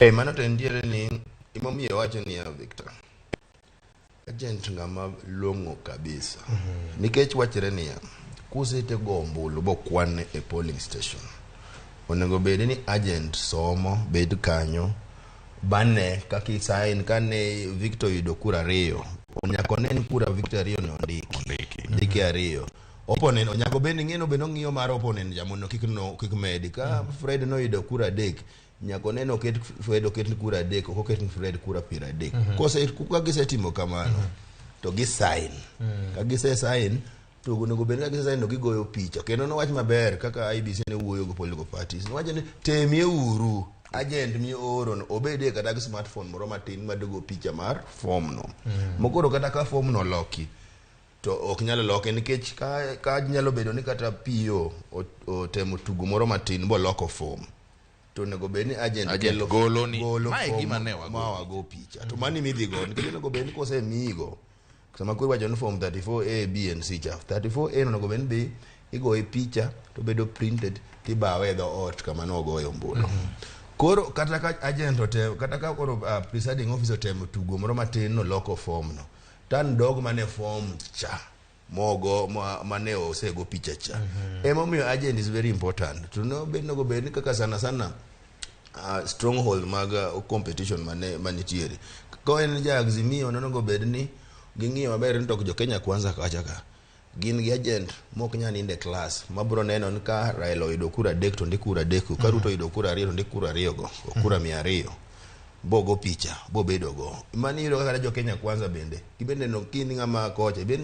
Mano to entiere ni emomiyo wacho niya, Victor, agent ng'ama long'o kabisa, nikech wachre niya, kusete go ombulu bokwane e polling station, onego bed ni agent somo bed kanyo bane kaka isign. Kane Victor oyudo kura ariyo, nyaka one ni kura Victor ariyo no ondiki. Ondiki. Ondiki ariyo. Opponent nyaka bed ni ng'eno bende ong'iyo mar opponent ja mondo kik no kik medi. Ka Fred noyudo kura adek, nyaka one ni oket Fred, oket kura adek, ok oket Fred kura 30. Kose ka gisetimo kamano to gi sign. Ka gise sign to onego bed ni ka gise sign to gigoyo picha. Kendo nowach maber kaka IEBC ne wuoyo go political parties, nowacho ni temie uru agent mioro no obedie kata gi smartphone moro matin madogo picha mar form no mokoro. Kata ka form no loki to ok nyal loke, nikech ka nyalo bedo ni kata PO otemo tugo moro matin boloko form, to onego bed ni agent, Agent golo ni, golo "Mae form gima ne wago ma wago picha." To mani midhi go, nikech onego bed ni kosemiyigo sama koro iwacho ni form 34A, B and C cha, 34A onego bed ni be igoye picha to bedo printed, tibawe e dho ot kama nogoye ombulu. Koro kata ka agent otem, kata ka koro presiding officer otemo tugo moro matin noloko form no, tan dog mane form cha mogo mane osego picha cha. Emomiyo agent is very important. To no bed nogo bed ni kaka sana sana stronghold mag competition mane manitiere, ka en ja Azimio, nonego bed ni ging'iyo maber ni to jo Kenya Kwanza kacha ka gin gi agent mok nyal nindo e class mabro neno ni ka Raila oyudo kura adek to ndik kura adek, ka Ruto oyudo kura ariyo to ndik kura ariyo go, kura 200, bogo picha bobedo go. Mani iyudo kaka jo Kenya Kwanza bende gibende no kin ng'ama kocha ibed.